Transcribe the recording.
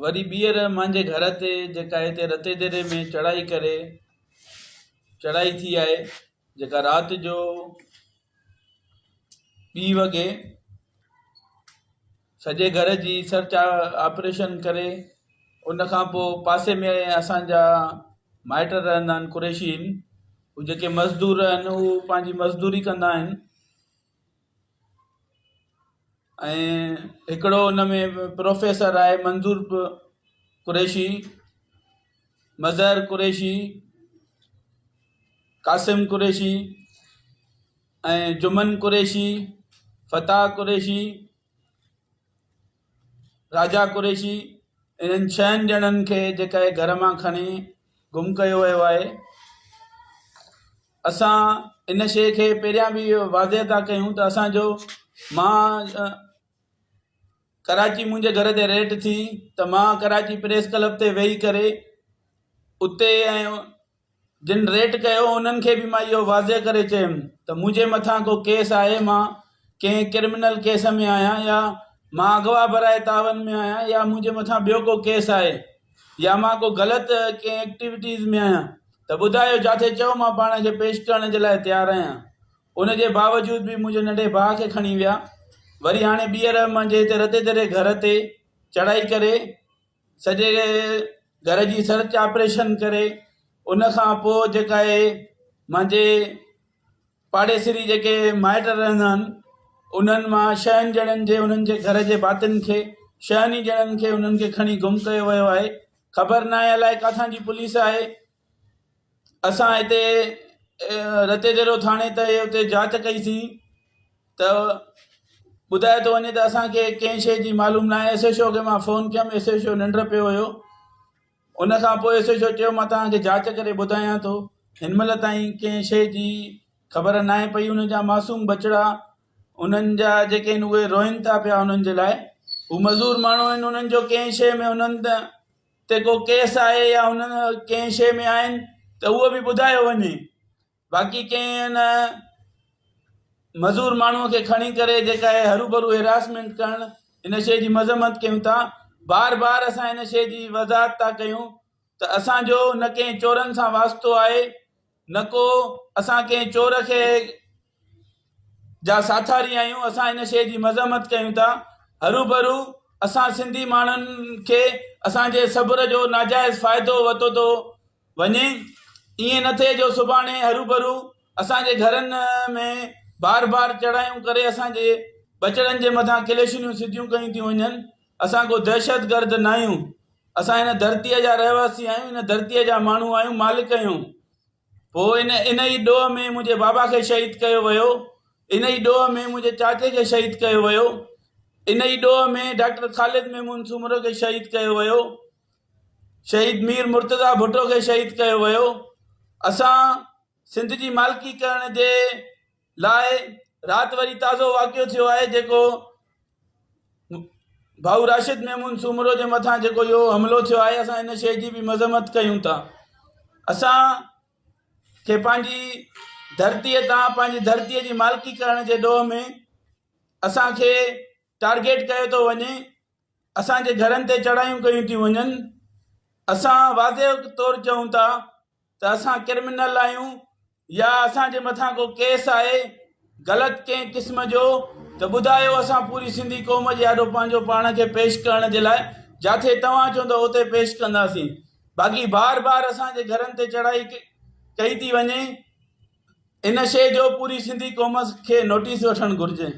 وري ٻيهر مانجي گهر تي جيڪا هتي رتيديري ۾ چڙهائي ڪري چڙهائي ٿي آهي جيڪا رات جو ٻي وڳي سڄي گهر جي سرچ آپريشن ڪري ان کان پوء پاسي ۾ اسان جا مائٽ رهندا آهن قريشي آهن هو جيڪي مزدور آهن هو پنهنجي مزدوري ڪندا آهن ۽ هڪڙو ان ۾ پروفيسر آهي منظور قريشي مظهر قريشي قاسم قريشي ۽ جمن قريشي فتاح قريشي راجا قريشي انهن ڇهن ڄڻن کي جيڪا هي گهر مان کڻي گم ڪيو ويو آهي اسان ان شيء کي پهريان به واضح ٿا ڪيون ته اسانجو مان ڪراچي منهنجي گهر تي ريٽ ٿي ته مان ڪراچي پريس ڪلب تي ويهي ڪري اتي ۽ جن ريٽ ڪيو انهن کي به مان اهو واضح ڪري چيم ته منهنجي مٿان ڪو ڪيس آهي مان ڪنهن ڪرمنل ڪيس ۾ آهيان يا مان اغوا براء تعاون ۾ آهيان يا منهنجي مٿان ٻيو ڪو ڪيس آهي يا مان ڪو غلط ڪنهن ايڪٽيوٽيز ۾ آهيان ته ٻڌايو جاٿي چئو مان پاڻ کي پيش ڪرڻ جي لاء تيار آهيان ان جي باوجود به منهنجي ننڍي ڀاء کي کڻي ويا وري هاڻي ٻيهر منهنجي هتي رتي دري گهر تي چڙهائي ڪري سڄي گهر جي سرچ آپريشن ڪري ان کان پوء جيڪا آهي منهنجي پاڙيسري جيڪي مائٽ رهندا آهن انهن مان ڇهن ڄڻن جي انهن جي گهر جي ڀاتين کي ڇهن ئي ڄڻن کي انهن کي کڻي گم ڪيو ويو آهي خبر ناهي الائي ڪاٿان جي پوليس آهي اسان هتي رتيديرو ٿاڻي تي اتي جاچ ڪئيسين ته ٻڌايو ٿو وڃي ته اسان کي ڪنهن شيء جي معلوم ناهي ايس ايڇ او کي مان فون ڪيم ايس ايڇ او ننڊ پيو هيو ان کان پوء ايس ايڇ او چيو مان توهان کي جاچ ڪري ٻڌايان ٿو هن مهل تائين ڪنهن شيء جي خبر ناهي پئي انهن جا معصوم ٻچڙا انهن جا جيڪي آهن اهي روئن ٿا پيا انهن جي لاء هو مزور ماڻهو آهن انهن جو ڪنهن شيء ۾ انهن تي ڪو ڪيس آهي يا انهن ڪنهن شيء ۾ آهن ته اهو به ٻڌايو وڃي باقي ڪنهن ان مزور ماڻهوء کي کڻي ڪري جيڪا آهي هروڀرو هراسمينٽ ڪرڻ ان شيء جي مذمت ڪيون ٿا بار بار اسان ان شيء جي وضاحت ٿا ڪيون ته اسان جو نه ڪنهن چورن سان واسطو آهي نه ڪو اسان ڪنهن چور کي جا ساٿاري آهيون اسان ان شيء جي مذمت ڪيون ٿا هروڀرو اسان سنڌي ماڻهن کي اسان جي صبر جو ناجائز فائدو ورتو ٿو وڃي ائين نه ٿئي جو سڀاڻي هروڀرو اسان جي گهرن ۾ بار بار چڙهايون ڪري اسان جي ٻچڙن جي مٿان ڪليشنيون سڌيون ڪيون ٿيون وڃن اسان ڪو دهشتگرد ناهيون اسان هن ڌرتيء جا رهواسي آهيون هن ڌرتيء جا ماڻهو آهيون مالڪ آهيون پوء ان انهيء ڏوهه ۾ منهنجي بابا کي شهيد ڪيو ويو، انهيء ڏوهه ۾ منهنجي چاچي کي شهيد ڪيو ويو، انهيء ڏوهه ۾ ڊاڪٽر خالد محمود سومرو کي شهيد ڪيو ويو، شهيد مير مرتضيٰ ڀٽو کي شهيد ڪيو ويو. اسان سنڌ جي مالڪي ڪرڻ جي لاء رات وري تازو واقعو ٿيو آهي جيڪو ڀائو راشد ميمون سومرو جي مٿان جيڪو اهو حملو ٿيو آهي اسان ان شيء جي به مذمت ڪيون ٿا اسان کي پنهنجي ڌرتيء تان پنهنجي ڌرتيء جي مالڪي ڪرڻ جي ڏوهه ۾ اسان کي ٽارگيٽ ڪيو ٿو وڃي اسان جي گهرن تي چڙهايون ڪيون ٿيون وڃن اسان واضح طور چئون ٿا ته اسان ڪرمنل آهيون يا اسان جي مٿان ڪو ڪيس آهي غلط ڪنهن قسم جو ته ٻڌايو اسان پوري سنڌي قوم جي آڏو پنهنجو پاڻ کي پيش ڪرڻ جي لاء جاٿي توهان چوندو اتي پيش ڪنداسين باقي بار بار اسان جي گهرن تي چڙهائي ڪئي ٿي وڃي ان شيء جو پوري سنڌي قوم کي نوٽيس وٺڻ گهرجي.